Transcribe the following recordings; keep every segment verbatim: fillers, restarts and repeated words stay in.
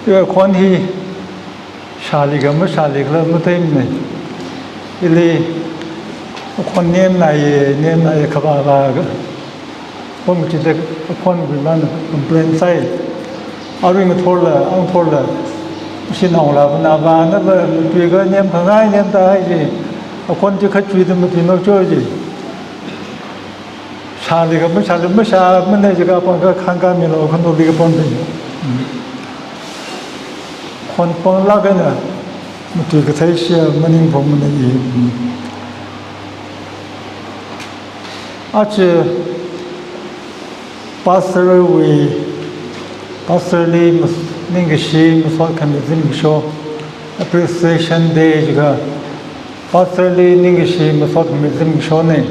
Akhon hi shāli ka mashāli khala matheimana. Ili akhon nemnai, nemnai khavā vāka. Pam chida akhonwui vāna complain sāi. Arui ngathorla, angthorla, sinaola, vāna vāna va, matuikha nemkhangai nemda hai chi. Akhon chi khachuida matuinao cho chi. Shāli ka mashāli, mashāmana jiakha pangkha khangkā milo khanoli ka pambi. Khon panglāk eina matuikathei shia maningphongmana i. Aja pastor wui, pastor li mas-, ningkashi masot khami zimiksho, Appreciation Day jiakha, pastor li ningkashi masot khami zimikshona.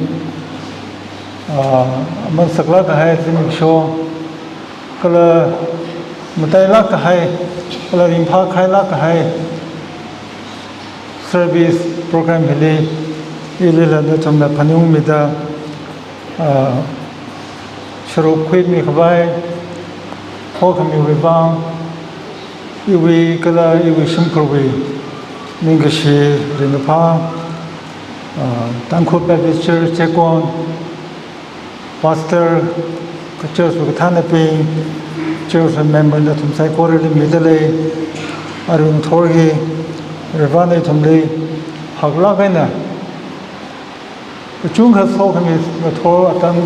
Ah, aman saklāk kahai zimiksho, kala matailāk kahai, kala ringphākhailāk kahai service program hili, ilila nathumna phaningungmida, ah, sharuk khuimi khavai, hokhamiwui vang, iwui kala iwui shimkhurwui ningkashi ringkaphā, ah, Tangkhul Baptist Church Checkon, Pastor, ka church wui kathānabing, church member nathum saikorali midalei, arui ngathor hi, Varena ithumli haklāk eina kachungkha sokhami ngathor atam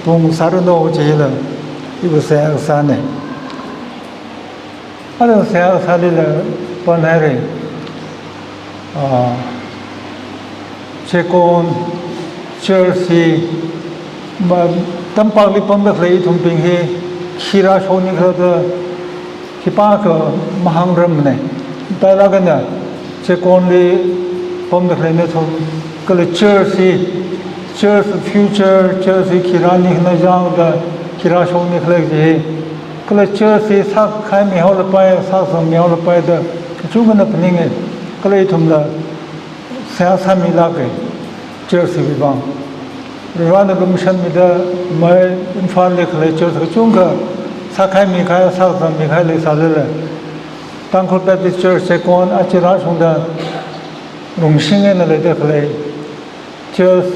pung sāranu chila, iwui seihā kasāna. Arui seihā kasālila panhaira. Ah, Checkon church hi, ma, tampakli pamda khalei ithumbing hi, khi rāshokni khala da, khipākha mahāngrarmana. Matailāk eina, Checkonli pamda khalei nathum, kala church hi, church future, church hi khi rāni khanajang da, khi rāshokni khala ji hi. Kala church hi sākhaimihaolapai, sāzangmihaolapai da, kachungkhana phaninga, kala ithumla seihā sāmilāka, church hiwui vang. Varena lumashanmida mai Imphalli khalei church kachungkha sākhaimikahai, sāzangmikahai leisālala, Tangkhul Baptist Church Checkon aja rāshungda rungshing eina leida khalei, church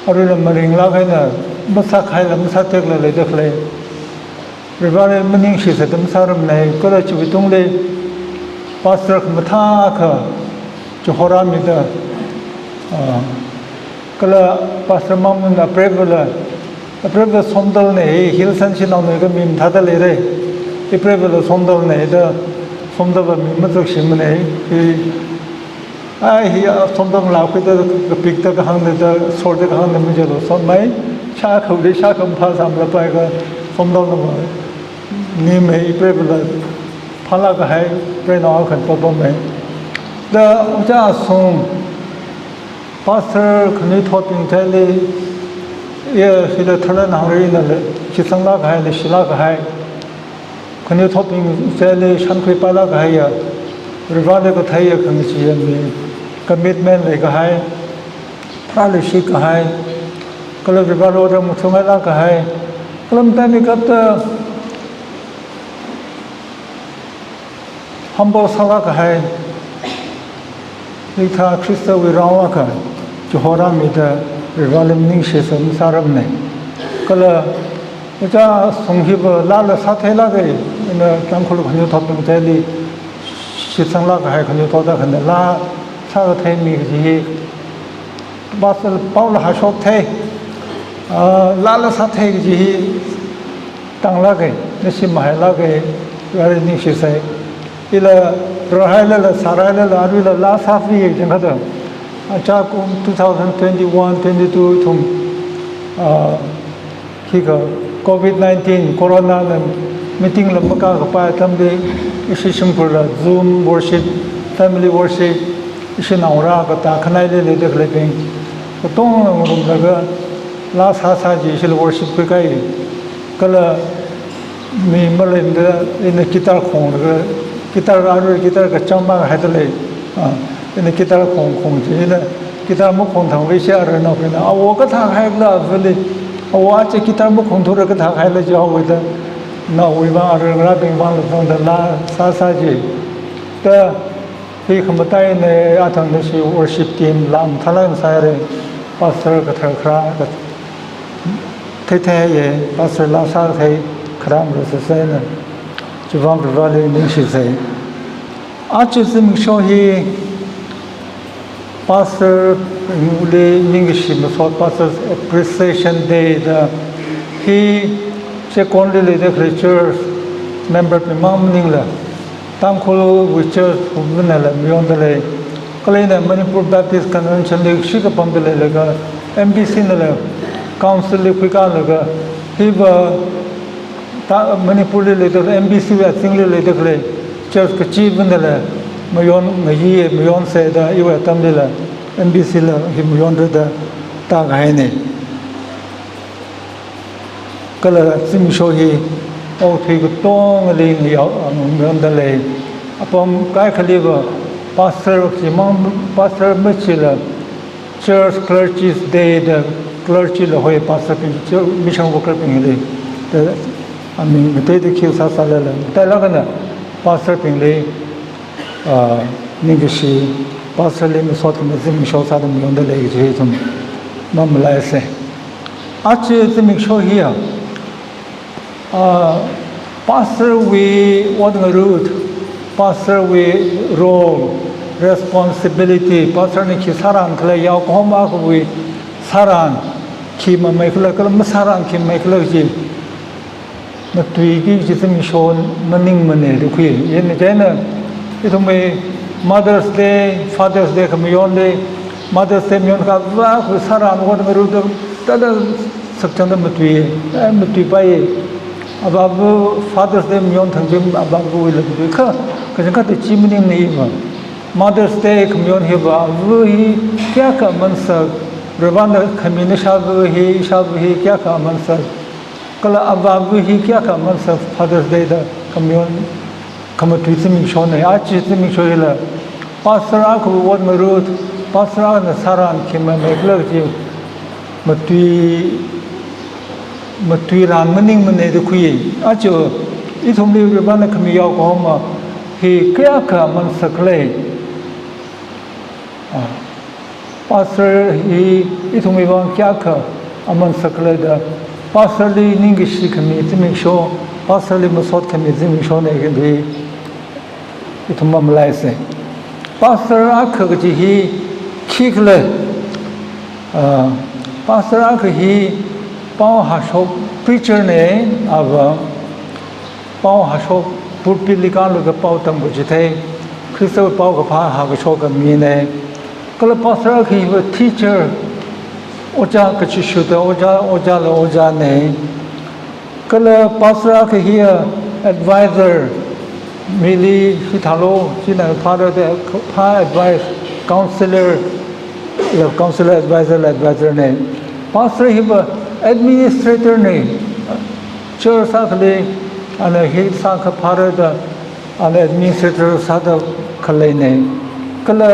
aruila maringlāk eina masākahaila masātekla leida khalei, Vareli maningshi sāda masārarmana, kala chiwui tungli pastor khamathā akha chihorāmida, ah, kala pastor mamuna apreivāla, apreivāla Somdalna, hi Hilson shanaona kha mi mathāda leira. Ipreivāla Somdalna da, Somdalva mi mazakshimana, hi, ai hi, ah, Somdal ngalā khuida kapikda kahāngna da, sorda kahāngna majilu, Som mai, shākhauli shākha maphāsāmalapai kha, Somdalna va, nimei ipreivāla phālāk kahai, preinao akhan papamei. Da, ojā Sung, pastor khanuithotbing chili, ya, hila tharlan hāngri nala, shitsanglāk kahai, leishilāk kahai. Khanuithotbing chili shānkhuipailāk kahaiya, Vareli katheiya khangachee ya mi, commitment leikahai, pharāluishit kahai, kala Vareli otram ngathungailāk kahai, kala mataimi kapta humble sālāk kahai, hikathā Khristawui rao akha chihorāmida, Vareli maningshi sā masārarmana. Kala ojā Sung hiva lāla sātheilāka, ina Tangkhul khanuithotbing chili shitsanglāk kahai khanuithot akhana lā sākatheimi kaji hi, pastor paola hāshokthei, ah, lāla sāthei kaji hi tanglāka, nashim mahailāka, Vareli ningshisai. Ila rāhailala, sārāhailala, aruila lā sāfi jing khada. Achākum two thousand twenty-one, twenty-two ithum, ah, khikha covid nineteen, corona na meeting la makākapai atamli, ishi shimkhurla Zoom worship, family worship, ishi naongarā katā khanaili leida khaleibing, katongla ngarumlaga lā sāsā ji ishila worship khuikahai. Kala mi maleimada ina guitar khonglaga, guitar arui guitar kachāng makahaida lei, ah, ina guitar khong khong ji, ina guitar makhongthangwui shi arui naobingna, awo kathākahaila vali, awo aja guitar makhongthura kathākahaila jihaowa da, naowui vang, arui ngarābing vang lāzangda laa sāsā ji. Da, hi khamataina, athang nashi worship team lam thalan sāre, pastor kathar kharā ka theithei ye, pastor laa sāthei kharā mara sāsāna. Chiwuivang Vareli ningshisei. Aja zimiksho hi pastor li ningkashi masot, Pastors Appreciation Day da hi Checkon li leida khalei church member bingmang maningla, Tangkhulwui church bingna la mayonda lei. Kala ina Manipur Baptist Convention li shikapamda leilaga M B C na la council li khuikālaga hiva ta Manipur li leida khalei, M B C wui azingli leida khalei church kachivana la mayon ngayi, mayonsei da iwui atamli la M B C la hi mayonra da tākahaina. Kala zimiksho hi okathui katongali ngayao, mayonda lei. Apam kaikhaliva pastor chimang, pastor machila Church Clergy's Day da clergy la hoi pastor bing, church mission worker bingli da aming ngateida khi sāsālala, matailāk eina pastor bingli, ah, ningkashi, pastor li masot khamei zimiksho sāda mayonda lei kaji ithum mamalaisei. Aja zimiksho hiya, ah, pastor wui ot ngarut, pastor wui role, responsibility, pastor na khi sāran khala, yao kahoma akhawui sāran khi mamei khala, kala masāran khi mamei khala kaji matuiki kaji zimiksho maningmana da khui. Chieina chieina ithumwui Mother's Day, Father's Day khamayon lei, Mother's Day mayon kha avāwui sāran ot ngarut da, da, da sakchangda matui, eh, matuipai. Avāva Father's Day mayon thang chi avāvawuila matui kha, kachangkhatta chi maningmana iva. Mother's Day khamayon hiva ava hi kayākha aman sā, Varena khamina ishāva hi, ishāva hi kayākha aman sā, kala avāva hi kayākha aman sā Father's Day da khamayon, khamatui zimikshona. Aja zimiksho hila pastor akhawui ot ngarut, pastor akhana sāran khi mamei khala kaji matui, matuiran maningmana da khui. Aja ithumli Varena khami yao kahoma hi kayākha aman sā khala. Ah, pastor hi ithumwui vang kayākha aman sā khala da, pastor li ningkashi khami zimiksho, pastor li masot khami zimikshona kaji ithum mamalaisei. Pastor akha kaji hi khikhala, ah, pastor akha hi pao hāshok, preacher na, ava pao hāshok, pulpit li kānlaga pao tamkachithei, Khristawui paokaphā hākashoka mina. Kala pastor akha hiva teacher, ojā, kachishurda ojā, ojāla ojāna. Kala pastor akha hiya advisor, mili hithālu, china phārada phā advice, counselor, la counselor, advisor la advisor na. Pastor hiva administrator na. Church akhali ana hi sākha phārada, ana administrator sāda khaleina. Kala,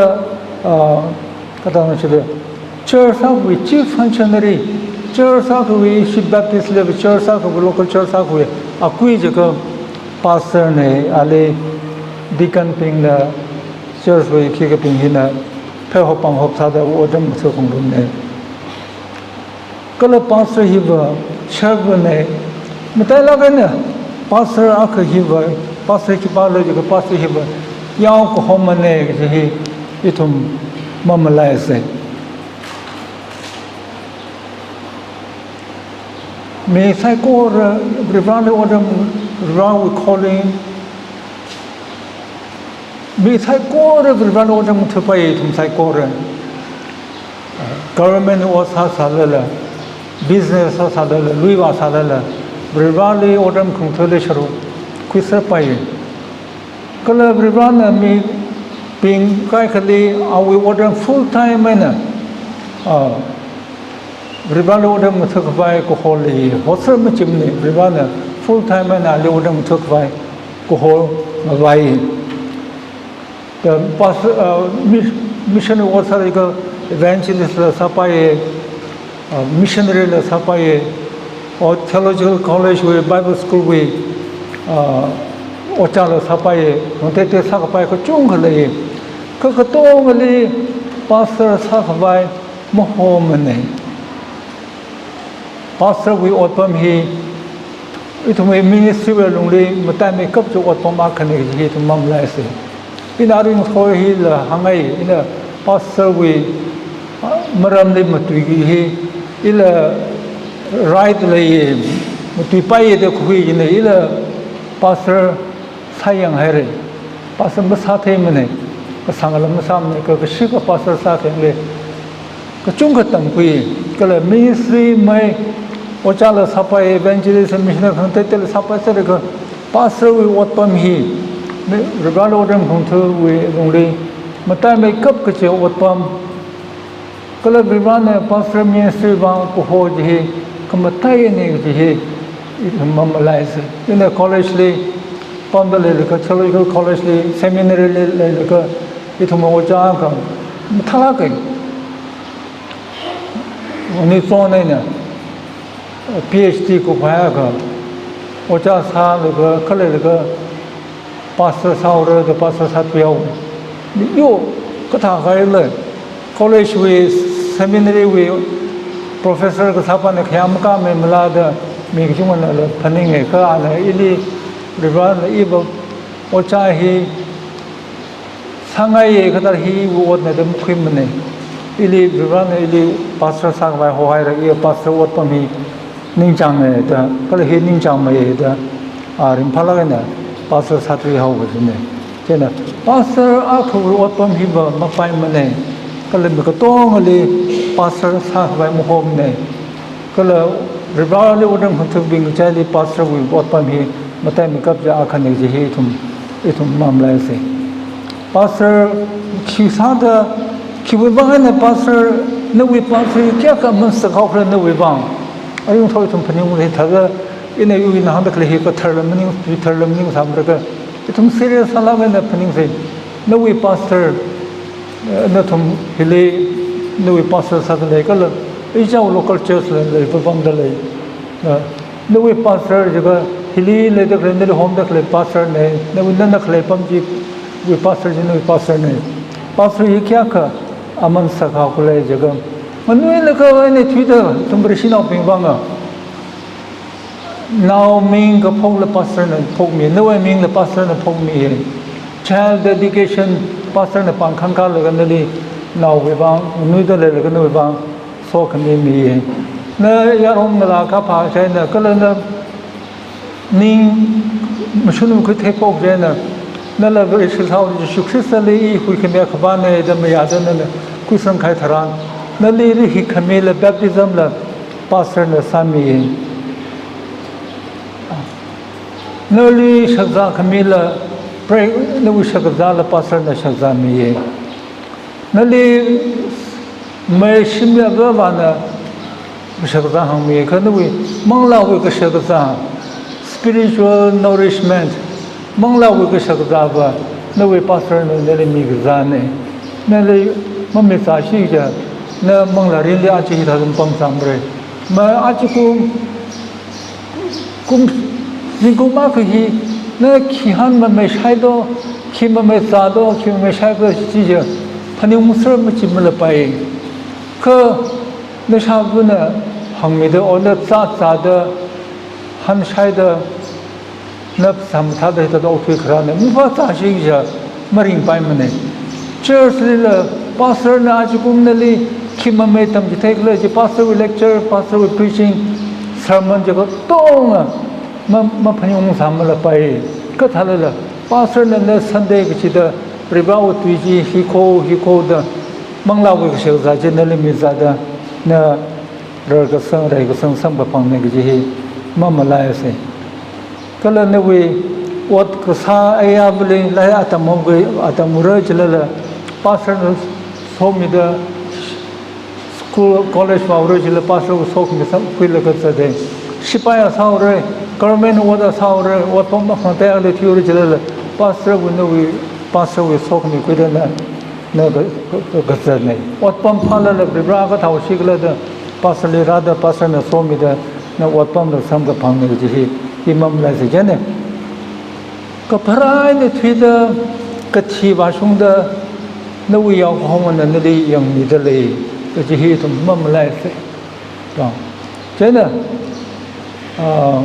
ah, kathāna chida, church akhawui chief functionary, church akhawui, ishi Baptist li church akhawui, local church akhawui akui jiakha pastor na, ali deacon bingla, church wui khikha bing hina pheihop panghop sāda otram ngathā khangarumna. Kala pastor hiva servant na, matailāk eina pastor akha hiva, pastor khipāla jiakha pastor hiva yao kahomana kaji hi ithum mamalaisei. Mi saikora Vareli otram, Varewui calling, mi saikora Vareli otram ngathāpai, ithum saikora. Government ot sāsālala, business sāsālala, lui vāsālala, Vareli otram khangathāli sharuk khuiserpai. Kala Varena mibing kaikhali awui otram full time eina, ah, Vareli otram ngathākhavai kaholi hoser machimna, Varena full time eina ali otram ngathākhavai kahol ngavai. The pas-, uh, mis-, mission ot sālaga evangelist la sāpai, uh, missionary la sāpai, or theological college wui, Bible school wui, ah, ojāla sāpai, nungtete sākapai kachungkha lei. Kha katongali pastor sākhavai mahomane. Pastor wui otpam hi, ithumwui ministry wui lungli mataimeikap chi otpam akhane kaji hi ithum mamalaisa. Ina aring khoi hila hāngngai, ina pastor wui, ah, maramli matuiki hi, ila right leiya, matuipaiya da khuiki na, ila pastor sāyanghaira. Pastor masātheimane, kasāngla masāmane, kha kashika pastor sākhayangli kachungkha tamkhui, kala ministry mai, ojāla sāpai, evangelist, missionary khangateitela sāpai sālaga, pastor wui otpam hi, mi-, Vareli otram khangatha̱wui lungli mataimeikap kachi otpam, kala Varena pastor ministry vang kaho chi hi khamataiyane kaji hi ithum mamalaisa. Ina college li pamda leilaga, theological college li, seminary li leilaga, ithum ojā akha mathālāka. Ani chon eina PhD kuphai akha ojā sālaga, khaleilaga pastor sāhaora da pastor sāthuihao. Yo, kathā kahaila, college wui, seminary wui professor kasāpana khayā makāmei mala da mi kachungana la phaninga, kha ana ili, Varena iva ojā hi sāngaiya, kathā hi iwui otna da makhuimane. Ili Varena ili pastor sākhavai hohaira, iya pastor otpam hi ningchānga da, kala hi ningchāngmeiya da, a, ringphālāk eina pastor sāthuihao kajine. Chieina pastor akhawui otpam hiva mapaimane, kala mi katongali pastor sākhavai mahomane. Kala Vareli otram khangatha̱bing kachaili pastor wui otpam hi mataimeikap chi akhane kaji hi ithum, ithum mamalaisa. Pastor khi sāda, khiwui vang eina pastor, nawui pastor hi kayākha aman sākhaokhala nawui vang. Aring thoi ithum phaningung hithāda, ina iwui ina hāngda khalei hi katharla maning, tui tharla maningsāmara kha, ithum serious sālāk eina phaningsei. Nawui pastor, eh, nathum hili nawui pastor sāda lei kala, ichao local church la lei, papamda lei. Eh, nawui pastor jiakha hili leida khalei, nali homda khalei pastor ne, nawui nana khalei pam chiwui pastor chi nawui pastor ne. Pastor hi kayākha aman sākhaokhala jiakha, nganuilakha eina thuida, ithum Vareshinaobing vanga, nao ming kaphokla pastor na phokmi, nawui mingla pastor na phokmi. Child dedication pastor na pāng khangkālaga nali naowui vang, nganuida leilaga nawui vang sokhami miya. Na yaron ngalā kaphā chieina, kala na ning mashun khuithei phok chieina, nala Vareshi sāhaoda Jishu Khristali i huikhami akhavāne da mayāda nala khuisangkahai tharan, nali rihikkhamila baptism la pastor na sāmiya. Nali shakzākhamila, pray, nawui shakzāla pastor na shakzāmiya. Nali mei shimya vāvāna kashakazā hāngmi, kha nawui manglāwui kashakazā, spiritual nourishment, manglāwui kashakazāva nawui pastor na nali mikazāne. Nali mamizāshi kaja, na manglā mirinli aja hithāda pamsāmara. Ma ajakum, kum, zingkum akha hi, na khi hān mameishaido, khi mameizādo, khi mameishaido chi kaja, phaningungser machi malapai. Kha nashāvana hāngmida, o na zāzāda, hānshaida, na phasā mathāda hithāda okthui kharāna, mavāzāshi kaja maringpaimane. Church lila pastor na ajakum nali khi mamei tamchitheikhala chi, pastor wui lecture, pastor wui preaching, sermon chi katonga ma, maphaningungsā malapai. Kathālala, pastor na na Sunday kachida, Varewui tui chi hikho, hikho da, manglāwui kashakazā chi nali mizāda, na rarkasang, reikasang samkaphangna kaji hi mamalaisa. Kala nawui ot kasā ayāvali, lai atam hongkhui, atam ura chilala, pastor na somida, school, college vāura chila pastor wui sokhami sākhuilaga zatta. Sipai sāura, government ot sāura, otpam makhangtei ali thiura chilala, pastor wui nawui, pastor wui sokhami khuida na, na ka, ka, ka, kazatna. Otpam phālala Vare kathāhaoshi khala da, pastor li rāda, pastor na somida, na otpamla samkaphangna kaji hi, hi mamalaisa jane. Kapharā eina thuida, kathi vāshungda, nawui yaokahomana nali yangmida lei, kaji hi ithum mamalaisa. Chang. Chieina, ah,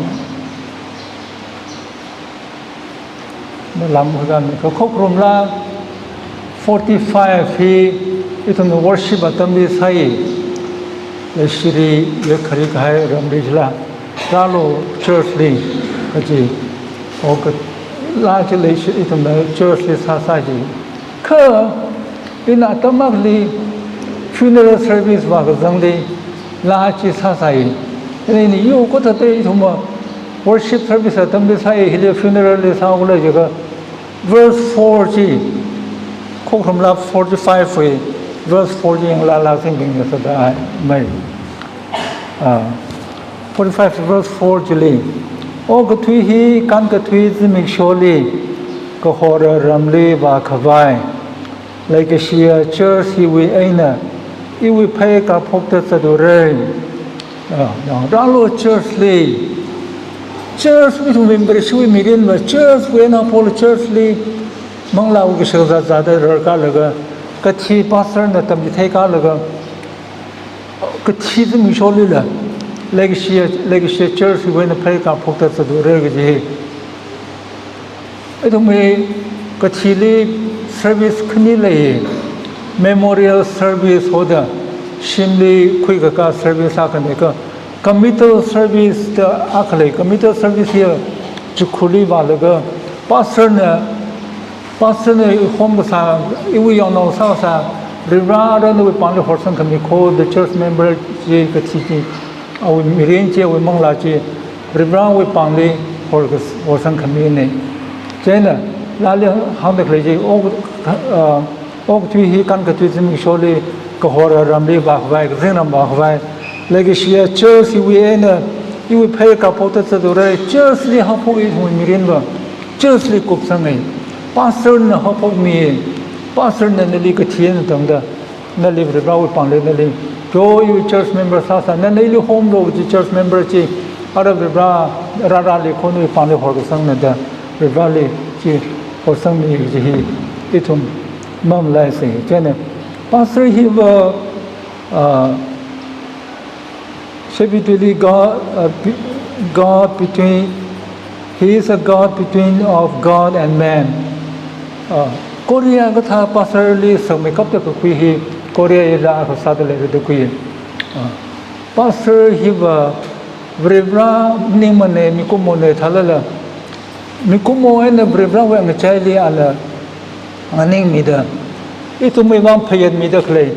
malam khagan, ka Khokharum Laa forty-five hi ithumna worship atamli sāi. Leishili, yakhari kahai ramli chila, rālu church li, kaji. O ka, laa chi leishi ithumna church li sāsai ji. Kha, ina atam akhali funeral service vākazangli laa chi sāsai. Ina ini yo kotha te ithumva worship service atamli sāi, hili funeral li sākhala jiakha, verse four chi, Khokharum Laa forty-five wui verse four chi yanglala singbing ya sada mai. Ah, forty-five verse four chili, okathui hi kankathui zimiksholi kahora ramli vākhavai, leikashiya church hiwui eina iwui phei kaphokta zatura. Ah, ya, rālu church li. Church wui ithum membership wui mirinva church wui eina pol church li manglāwui kashak zāzāda rarkalaga, kathi pastor na tamchitheikalaga, kathi zimiksholi la, leikashiya, leikashiya church wui eina phei kaphokta zatura kaji hi. Ithumwui kathili service khani lei, memorial service hoda, shimli khuikaka service akhana ka, committal service da akha lei, committal service ya chikhurli vālaga, pastor na, pastor na ihom kasā, iwui yaonao sāsā, Varivara nawui pāngli horsangkhami kho, the church member chi kathi chi, awui mirin chi, awui manglā chi, Varivarawui pāngli hor-, horsangkhamina. Chieina, laali hāngda khalei chi, o, ah, okathui hi kankathui zimiksholi kahora ramli vākhavai, kazingram vākhavai, leikashiya church hiwui eina iwui phei kaphokta zatura, church li haophok ithumwui mirinva church li kupsangai. Pastor na haophokmi, pastor na nali kathi eina tangda, nali Varivarawui pāngli nali, kyo iwui church member sāsā, nana ili homlu kaji church member chi, ara Varivara, rārāli kho nawui pāngli horkasangna da, Varivarali chi horsangmi kaji hi ithum mamalaisa. Chieina, pastor hiva, ah, Shebituli God, uh, be-, God between, he is a God between of God and man. Uh, Korea kathā pastor li sangmeikapta kakhui hi, Korea yila akha sāda leida khui. Uh, pastor hiva Varivara maningmana, mikumona thālala, mikumo eina Varivarawui ngachaili ana nganingmida, ithumwui vang phayātmida khalei,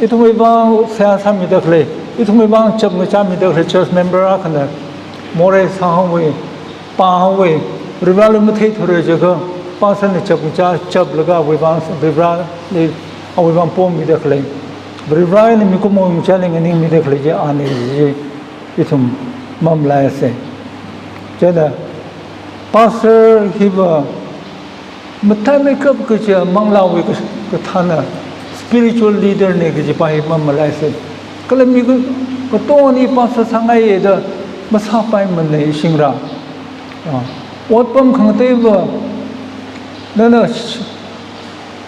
ithumwui vang seihā sāmida khalei, ithumwui vang chapngachāmida khalei church member akhana morei sāhaowa, pāhaowa, Varivarali matheithura jiakha, pastor na chapngachā chaplaga awui vang, Varivarali awui vang pommida khalei, Varivara eina mikumo ngachaili nganingmida khalei chi ana ji ithum mamalaisa. Chieina, pastor hiva mathāmeikap kaja manglāwui ka-, kathāna, spiritual leader na kajipa hi mamalaisa. Kala mi ka-, katongana pastor sāngaiya da masāpaimana ishingra. Ah, otpam khangateiva, nana sh-,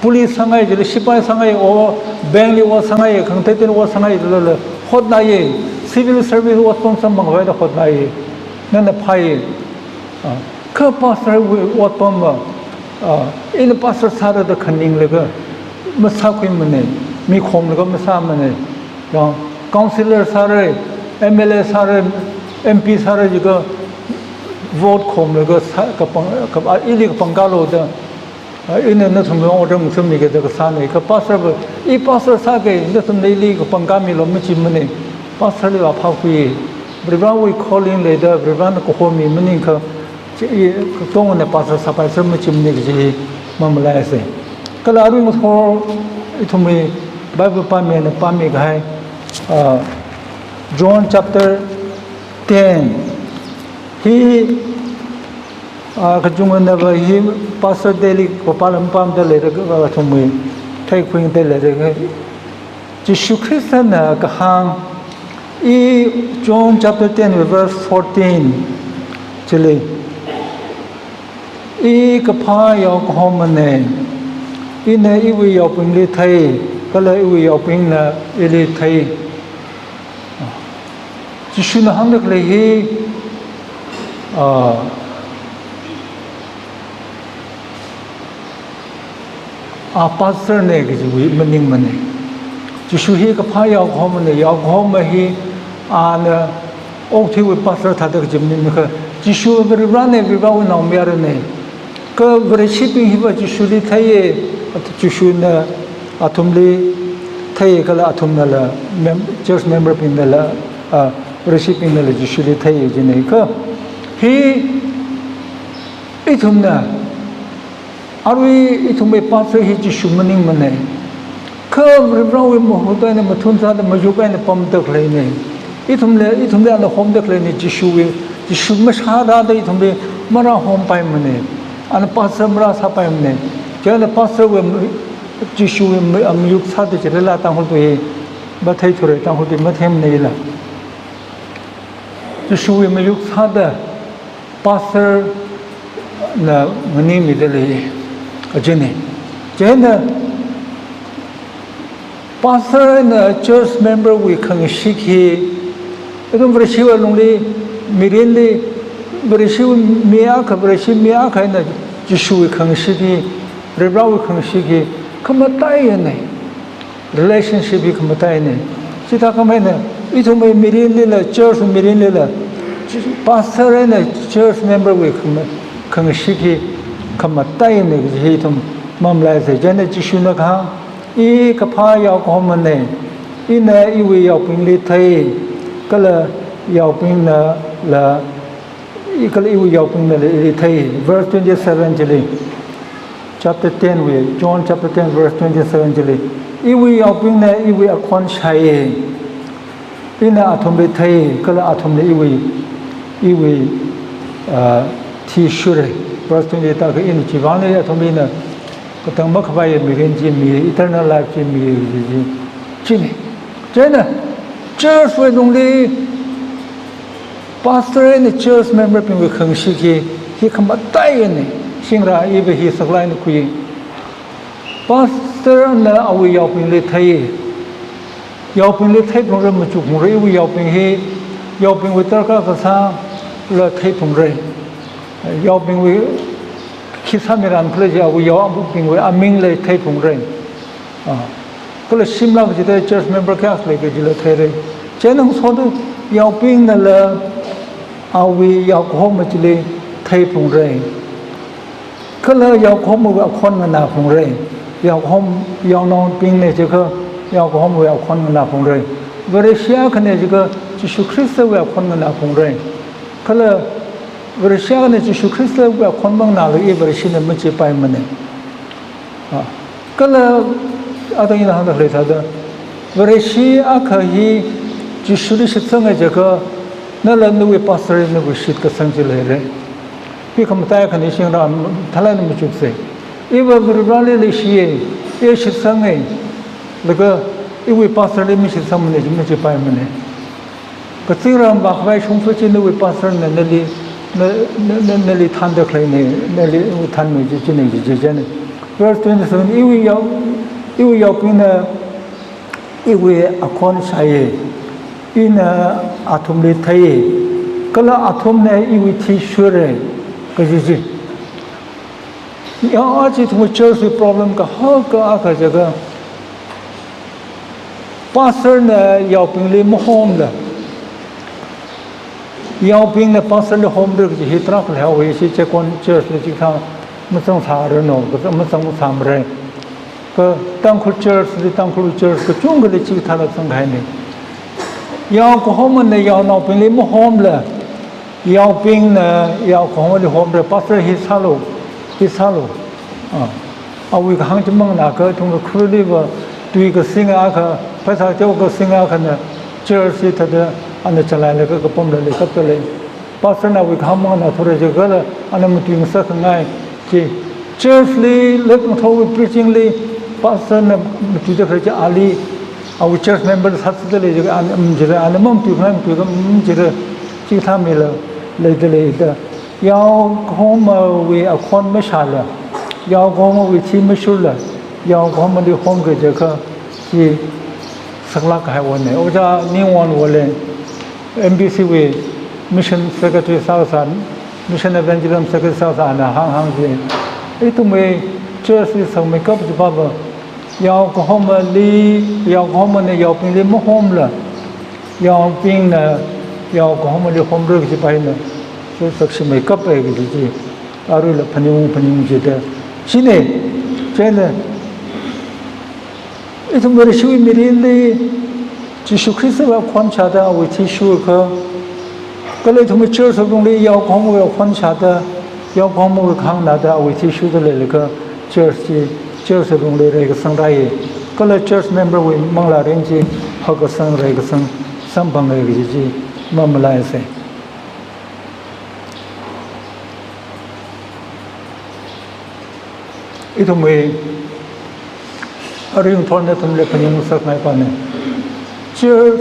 police sāngai jila, shipai sāngai, o bank li ot sāngai, khangateiteina ot sāngai jilala hotnāya, civil service otpam samphangkhavai da hotnāya, nana phāya. Ah, kha pastor wui otpamva, ah, ina pastor sāra da khaninglaga masākhuimana, mi khomlaga masāmana. Yang councillor sāra, M L A sāra, M P sāra jiakha vote khomlaga sā, kapang, kap-, ah, ili kapangkālu da, ah, ina nathumwui order mashungmikida kasāna, kha pastor va, i pastor sāki, nathumna ili kapangkāmilu majimana, pastor li vāphākhui. Varivarawui calling leida, Varivarana kahomi maningakha, chi i katongana pastor sāpaisera majimana kaji hi mamalaisa. Kala arui ngathor ithumwui Bible pāmina pāmikahai, ah, John chapter ten. Hi, ah, kachungana va hi pastor deli kapālam pamda leida, ah, athumwui theikhuida leida. Jishu Khristana kahāng, i John chapter ten verse fourteen chili, I kaphā yaokahomana. Ina iwui yaobingli thei, kala iwui yaobingna ili thei. Jishuna hāngda khalei hi, ah, a pastor na kajiwui maningmana. Jishu hi kaphā yaokahomana, yaokahoma hi ana okathuiwui pastor thāda kaji maningmana kha, Jishu Varivarana, Varivarawui naomayarana. Kha Vareshibing hiva Jishuli theiya, Jishuna athumli thei kala athumnala mem-, church member bingnala, ah, Vareshibingnala Jishuli thei jina. Kha hi ithumna, arui ithumwui pastor hi Jishu maningmana. Kha Varivarawui mahut eina mathun sāda mayuk eina pamda khaleina. Ithumli, ithumli ana homda khaleina, Jishuwui, Jishu mashārada ithumli marāhompaimana. Ana pastor marāsāpaimana. Chieina pastor wui ma-, Jishuwui ma-, mayuk sāda chilala Tangkhul tui hi matheithura, Tangkhul tui matheimana ila. Jishuwui mayuk sāda pastor na nganingmida lei, kajina. Chieina pastor eina church member wui khangashik hi, ithum Vareshiwui lungli, mirinli, Vareshi mi akha, Vareshi mi akha eina Jishuwui khangashik hi, Varivarawui khangashik hi khamataiyana. Relationship hi khamataiyana. Chithākhamei eina, ithumwui mirinlila, church mirinlila, pastor eina church member wui khama-, khangashik hi khamataiyana kaji hi ithum mamalaisa. Chieina Jishuna kahāng, I kaphā yaokahomana, ina iwui yaobingli thei, kala yaobingnala, i kala iwui yaobingnala ili thei. Verse twenty-seven chili. Chapter ten wui, John chapter ten verse twenty-seven chili, iwui yaobingna iwui akhon shāya. Ina athumli thei, kala athumna iwui, iwui, ah, thi shura. Verse twenty-eight ta kha ina chiwui vang eina athumli ina katang makhavaiya mirin chi mi, eternal life chi mi, chi, chi, china. China, church wui lungli pastor eina church member bingwui khangashik hi, hi khamataiyana, shingra iva hi saklāk eina khui. Pastor na awui yaobingli thei, yaobingli theiphungra, machukphungra, iwui yaobing hi, yaobingwui darkar kasāla theiphungra. Yaobingwui khi sāmiran khala chi awui yaobingwui amingla theiphungra. Ah. Kala shimlāk kachida church member kayākha lei kajila theira. Chieina ngasoda yaobingnala awui yaokahoma chili theiphungra. Kala yaokahomawui akhon nganāphungra. Yaokahom, yaonaobingna jiakha yaokahomawui akhon nganāphungra. Vareshi akhana jiakha Jishu Khristawui akhon nganāphungra. Kala Vareshi akhana Jishu Khristawui akhon manganālaga Vareshina machipaimana. Ah, kala athang ina hāngda khalei thāda, Vareshi akha hi Jishuli shitsanga jiakha, nala nawui pastor nawui shitkasang chi leira. Hi khamataiya khani shingra thalai eina machuksa. Iva Varivarali leishiya, i shitsanga, laga iwui pastorli mashitsangmana chi machipaimana. Kazingram vākhavai shongfa chi nawui pastor na nali, na, na, na, nali thānda khaleina, nali thānmei chi, china chi, chi, china. Verse twenty-seven, iwui yao, iwui yaobingna iwui akhon shāya, ina athumli theiya, kala athumna iwui thi shura, kaji chi. Ya, aja ithumwui church wui problem kahaka akha jiakha, pastor na yaobingli mahomla, yaobingna pastorli homra kaji hi tarākha leihaowa, ishi Checkon church li chikathā mazangsāranu, kaza mazangsāmara. Kha Tangkhul church li, Tangkhul church kachungkhali chikathāla zangkahaina. Yaokahomana yaonaobingli mahomla, yaobingna yaokahomali homra, pastor hi sālu, hi sālu. Ah, awui kahāng chi manganāakha, ithumwui khuruliva tui kasinga akha, pheisā teokha singa akhana church hithāda ana chalailaga kapamla leikapta lei. Pastor na awui kahāng manganāthura jiakhala, ana matui ngasakkhangai chi. Church li, lek ngathor preaching li, pastor na matuida khalei chi ali, awui church member sāthuda lei jiakha, ana, mm, jira, ana mamatuikhangai, matuikha, mm, jira, chikathā mila leida leida. Yao kahomawui akhon mashāla, yao kahomawui thi mashurla, yao kahomali homki jiakha chi saklāk kahai wonne. Ojā Ningwon Woleng, M B C wui mission secretary sāsā, mission evangelism secretary sāsāna hānghāng chi, ithumwui church li sāmeikap chipāva, yao kahomali, yao kahomana yaobingli mahomla, yaobingna yao kahomali homra kaji pa hina, so sakshimeikapa kaji chi, aruila phaningung phaningung jida. Chine, chieina, ithum Vareshiwui mirinli, Jishu Khristawui akhon shāda awui thi shurkha, kala ithumwui church alungli yao kahomawui akhon shāda, yao kahomawui kahāng nada awui thi shuda leilakha, church chi, church alungli reikasang rāi, kala church member wui manglā rin chi hakkasang reikasang samphangai kaji chi mamalaisa. Ithumwui aring thorna ithumli phaningung sāngai pane. Church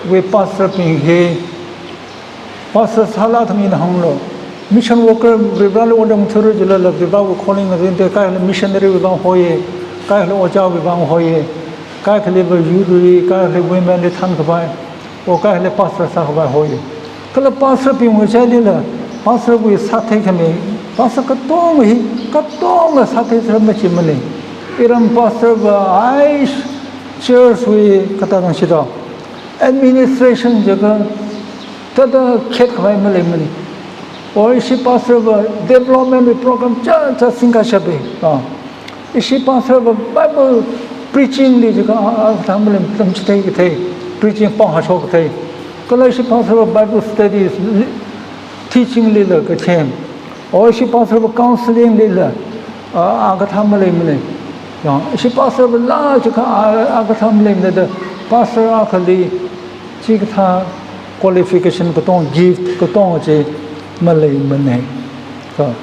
wui pastor bing hi, pastor sāla athum ina hānglu. Mission worker Varivarāli ot lam thura jilala Varivarāwui calling azingda, kaikhali missionary wui vang hoiya, kaikhali ojāwui vang hoiya, kaikhaliva youth li, kaikhali women li thankhavai, o kaikhali pastor sākhavai hoiya. Kala pastor bingwui chālila, pastor wui sāthei khami, pastor katonga hi, katonga sāthei sāra machimana. Iram pastor va ai church wui katang shida, administration jiakha, thāda khet khavai maleimana. O ishi pastor va development wui program chāchā singkashapa. Ah. Ishi pastor va Bible preaching li jiakha, a, a, kathā maleimana, tamchithei kathei, preaching pāng hashok kathei. Kala ishi pastor va Bible studies li, teaching lila kathem. O ishi pastor va counseling lila, a, a kathā maleimana. Ya, ishi pastor va la jiakha, a, a kathā maleimana da, pastor akhali chikathā qualification katonga, gift katonga chi maleimana. Ka,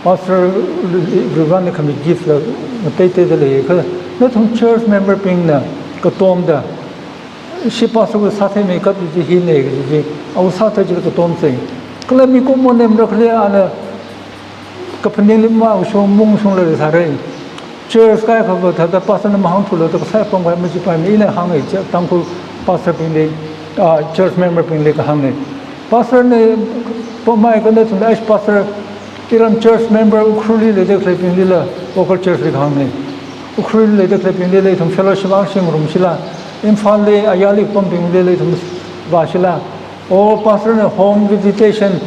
pastor Varivarāna khami gift la ngateiteida leiya kha, nathum church member bingna katomda, ishi pastor wui sāthei meikap chi hina kaji chi, awui sāthei chila katomsa. Kala mikumo nemra khalei ana kaphaningli mashung mungshungla leisāra. Church kaikhava thāda pastor na mahāngthula da kasā pamkhavai machipaimana, ina hānga chi Tangkhul pastor bingli, ah, church member bingli kahāngna. Pastor na pamai kha nathumna, ai pastor, iram church member Ukhrulli leida khaleibinglila, local church li kahāngna. Ukhrulli leida khaleibinglila ithum fellowship angshingrumshila, Imphalli ayarli pambinglila ithum vāshila. O pastor na home visitation,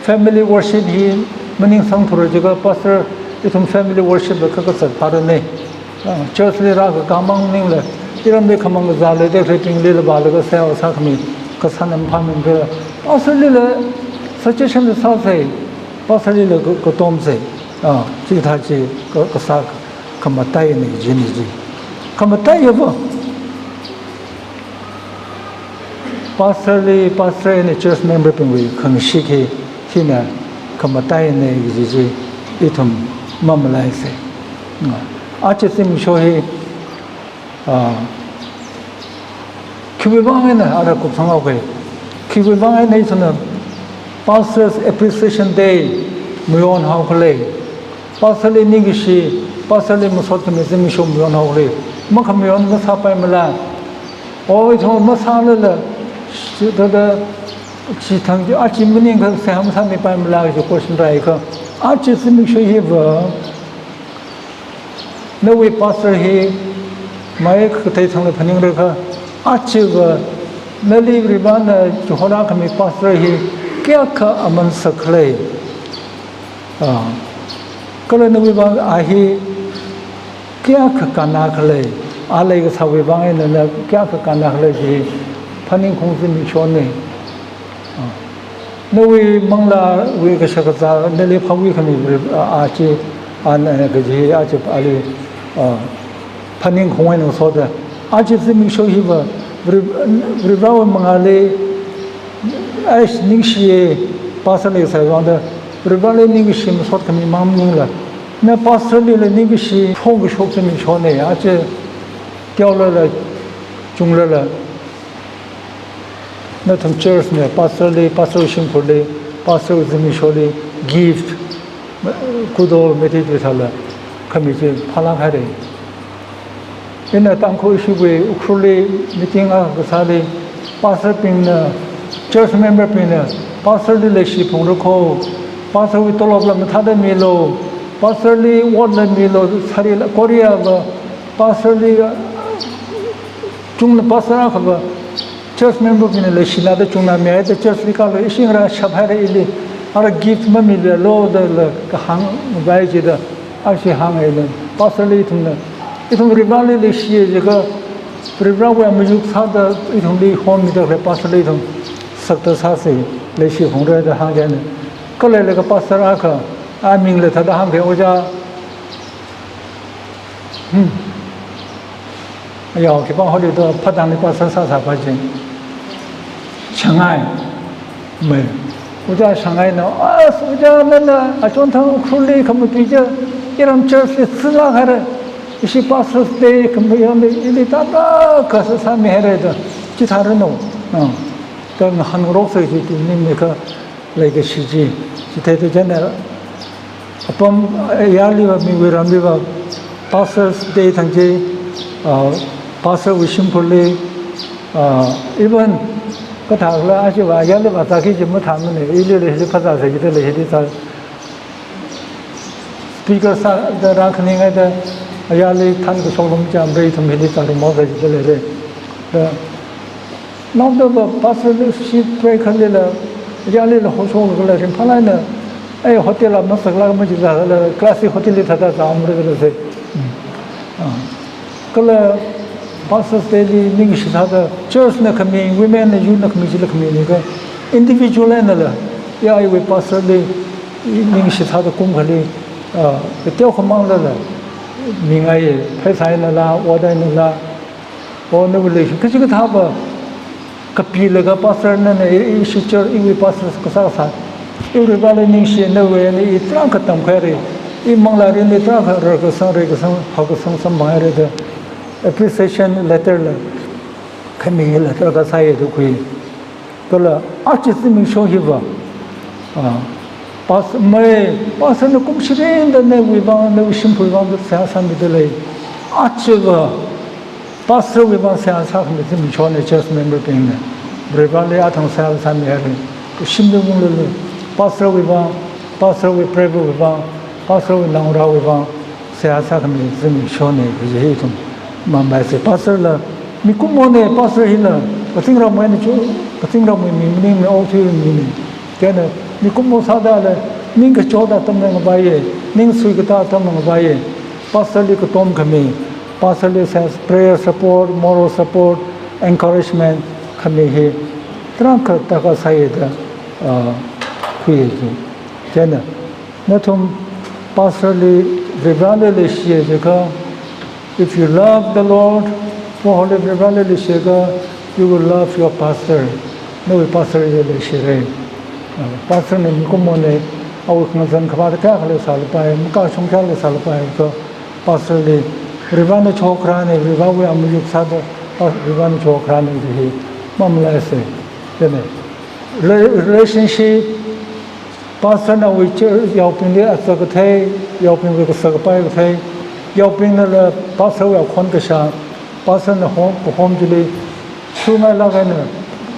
family worship hi maningsangthura jiakha pastor ithum family worship la kha kazat phārana. Ah, church li rākakā mang maningla, iramli khamang kazā leida khaleibinglila vālaga seihā sākhami kasāna maphāmana. Pastor lila suggestion la sāsa, pastor lila ka-, katomsa. Ah, chikathā chi ka-, kasā khamataina jina ji. Khamataiya va. Pastor li, pastor eina church member bingwui khangashik hi, hina khamataina kaji chi ithum mamalaisa. Aja zimiksho hi, ah, khiwui vang eina ara kupsang haokhala? Khiwui vang eina ithumna Pastors Appreciation Day mayonhao khala? Pastor li ningkashi, pastor li masot khami zimiksho mayonhao khala? Makhamayon masāpaimala? O, ithum masālala, shi-, thāda, chithang chi, aja maningakha seihā masāmipaimala kaji question rāi kha, aja zimiksho hiva, nawui pastor hi mai kathei thangla phaningra kha, ajava nali Varivarāna chihorā khami pastor hi kayākha aman sākhala? Ah, kala nawui vang a hi kayākha kannā khala, a leikasāwui vang eina na kayākha kannā khala chi phaningkhaung zimikshona. Ah, nawui manglāwui kashakazā, nali phāwui khami, a, a chi, ana, kaji, a chi, ali, ah, phaningkhaung eina ngasoda, aja zimiksho hiva, Vari-, Varivarāwui mangāli, ai, ningshiya, pastor leikasā vangda, Varivarāli ningkashi masot khami mang maningla, na pastor lila ningkashi phongkashok zimikshona, aja teolala, chunglala, nathum church na pastor li, pastor shimkhurli, Pastor zimiksholi gift, kudo mete tui sāla khami chi phālāk haira. Ina Tangkhul ishiwui Ukhrulli meeting akha kasāli, pastor bingna, church member bingna, pastor li leishi phungra kho, pastor wui tolopla mathāda milu, pastor li vote la milu, sārila Korea va, pastor li, chungna pastor akhava, church member bingna leishina da chungna mihaida church li kalu, ishi ngarā shap haira ili, ara gift mamilalo dala kahāng vai jida, ashi hānga ila, pastor li ithumna, ithum Varivarali leishiya jiakha, Varivarawui amazuk sāda ithumli hommida khalei pastor li ithum sakta sāsa, leishi phungra da hāngchina. Kala leilaga pastor akha, amingla thāda hāngkha, Ojā, hmm. Ayao, khipā holi to phatangli pastor sāsā pa jing. Shangai. Mai. Ojā Shangaina, as, Ojā nana, achon thang Ukhrulli khamatui chi, iram church li sila haira. Ishi Pastor's Day khamayonli, ili tata kasā sāmihaira to. Chithāranu. Ah. Kha ngahānroksa chi, chi ningli kha leikashi chi, chitheida chieina apam, ayarliva, miwui ramliva, Pastor's Day thang chi, ah, pastor wui shimkhurli, ah, even kathākhala achiva, ayarliva zaki chi mathāmana, ilila hili phazāsa jida lei, hili zā speaker sāda rākhaningaida, ayarli thankashok lumcham rei ithum hili zārumhaosa jida leira. Da, naodava pastor li shi pray khalila, ayarlila hoshok kala ringphālāk eina, ai hotel la masaklāk majila, classic hotel li thāda zāmra kala sai. Ah. Kala Pastor's Day li ningshi sāda, church na khami, women na, youth na khami, chila khami ni kha, individual einala, ya iwui pastor li ningshi sāda kum khali, ah, kateokha manglala mingaiya, pheisā einala, ot einala, o nawui leishi, kachikathāva kapilaga pastor nana, i, ishi church, iwui pastor kasā kasā, iwui Varivarali ningshi nawui eina i tarākha tamkhuira, i manglārinli tarākha rarkasang, reikasang, haokasang samphanghaira da appreciation letter la khami letter kasāya da khui. Kala aja zimiksho hiva, ah, pas-, mai, pastor na kum shirinda nawui vang, nawui shimkhurwui vang seihā sāmida lei. Ajava pastor wui vang seihā sākhami zimikshona, church member bingna. Varivarali athang seihā sāmihaira. Shimli unglulu, pastor wui vang, pastor wui preiva wui vang, pastor wui naongarāwui vang seihā sākhami zimikshona kaji hi ithum mamalaisa. Pastor la mikumona, pastor hila kazingramwui eina chu, kazingramwui mi maningmana, okathuiwui mina. Chieina mikumo sādala ningkachot atamna ngavaiya, ning suikata atamna ngavaiya. Pastor li katom khami, pastor li sense, prayer support, moral support, encouragement khami hi tarākha darkar sāya da, ah, khuiya ji. Chieina nathum pastor li, Varivarali leishiya jiakha, if you love the Lord, Proholi Varivarali leishiakha, you will love your pastor. Nawui pastor li leishira. Ah, pastor na mikumona, awui khangazan khavāt kayākha leisālapai, makashung kayākha leisālapai, kha pastor li Varivarana chihokharāna, Varivarawui amazuk sāda, pa-, Varivarana chihokharāna kaji hi mamalaisa. Chieina rela-, relationship, pastor na awui church yaobingli aza kathei, yaobingli kasā kapai kathei, yaobingnala pastor wui akhon kashā, pastor na hom, kahom chili shungailāk eina,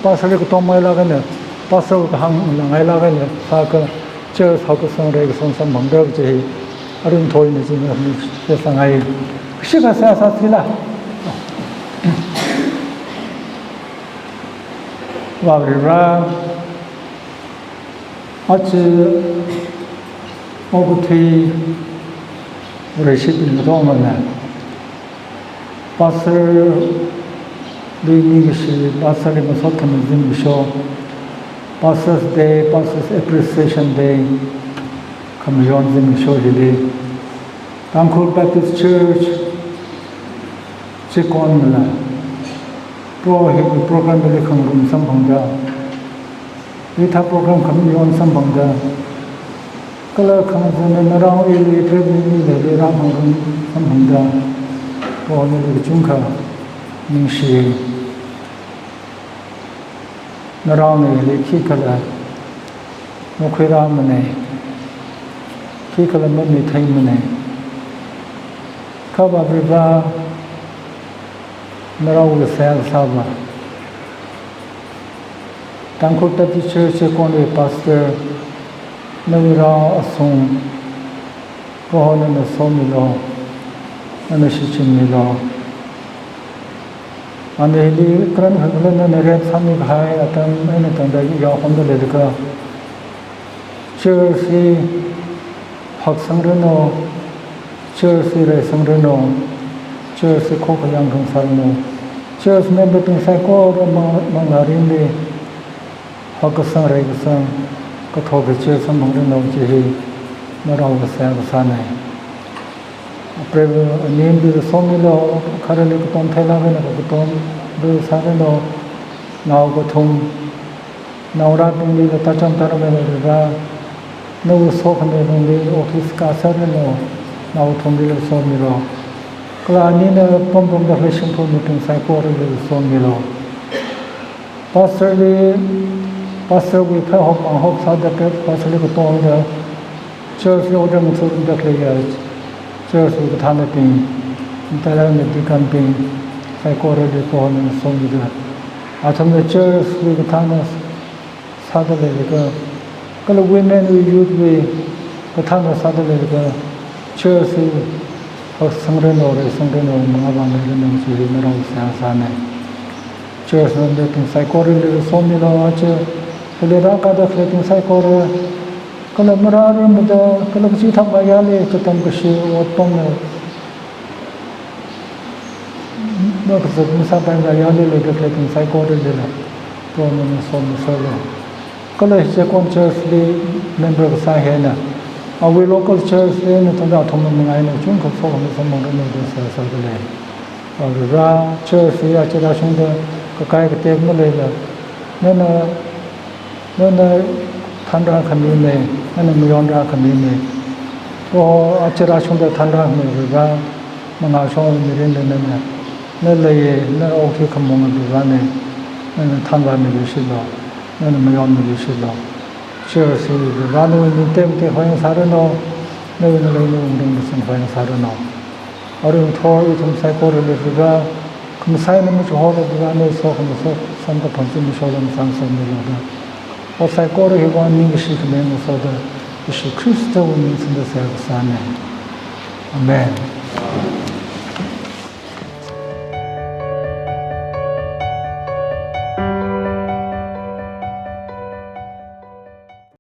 pastor li katomngailāk eina, pastor wui kahāng nganāngailāk eina sākha church haokasang reikasang samphangra kaji hi aruithotna chi ina mi share sāngai. Kashikha seihā sāsila. Vā Varivara, aja okathui Vareshibing katonga na, pastor li ningshi, pastor li masot khami zimiksho, Pastor's Day, Pastor's Appreciation Day khamayon zimiksho hili, Tangkhul Baptist Church Checkon nala Proho hiwui program hili khangarum samphangda, hithā program khamayon samphangda, kala khangazanna narao ili, trip nili rākhangarum samphangda, Proho nali kachungkha ningshi. Naraona ili khikhala Makhuirāmana, khikhala mamitheimana. Kha Avāva Varivara, narao kasāsāva, Tangkhul Baptist Church Checkon wui pastor, nawui rao asung, Proho nana somilu, nana shichinmilu. Ana hili karan khangalan nana rep sāmi kahai atam eina tangda yaohomda leilakha, church hi haksangranu, church hi reisangranu, church hi khokhayang khangasāranu, church member bing saikora mang-, manglā mirinli hakkasang reikasang, kathok kachir samphangranu kaji hi narao kasā kasāna. Apreiva aning bing somilu, kharali katom theilāk eina kakatomda sāranu, nao kathum, naongarābingli la tacham taram eina Avāva, nawui sokhami lungli office kasāranu, nao kathumli la somilu. Kala anina pamrumda khalei shimkhur mibing saikorali la somilu. Pastor li, pastor wui phaihop manghop sāda khalei, pastor li katomda, church li order ngathorumda khaleiya, church wui kathānnabing, mathālāk eina deacon bing, saikorali Prohona somida, athumna church wui kathānna sāda leilakha, kala women wui, youth wui kathānna sāda leilakha, church hi haksangranu, reisangranu, mangā vāngmeiranu kaji hi narao kasā kasāna. Church members bing saikorali la somilu, aja hili rākada khaleibing saikora, kala marārarmada, kala kachithang vāyāli, katam kashi otpamna, makazat masāpai vāyāli leida khaleibing saikorali la Prohona somilu. Kala hi Checkon church li member kasā hi eina, awui local church li eina tangda athumna mangaina chungkha sokhami samphangranu da sāsāda lei. Avāva, church hi aja rāshungda kakai katek maleila, nana, nana thanrākhamina, nana mayonrākhamina. Proho, aja rāshungda thanrākhami Avāva, mangāshong mirinli nana, na leiya, na okathui khamong Avāvana, nana thanvāmiluishilu, nana mayonmiluishilu. Church hi Avāva nawui ming tekmatek khavai ngasāranu, nawui ngalei nawui wungrung kasang khavai ngasāranu. Arui ngathor ithum saikorali Avāva, khamasai eina machihorda Avāva nawui sokhami sokhami samkaphang chi mashola masang sāmilu da, ot saikora hiwui vang ningkashi khami ngasoda, Jishu Khristawui ming singda seihā kasāna. Amen.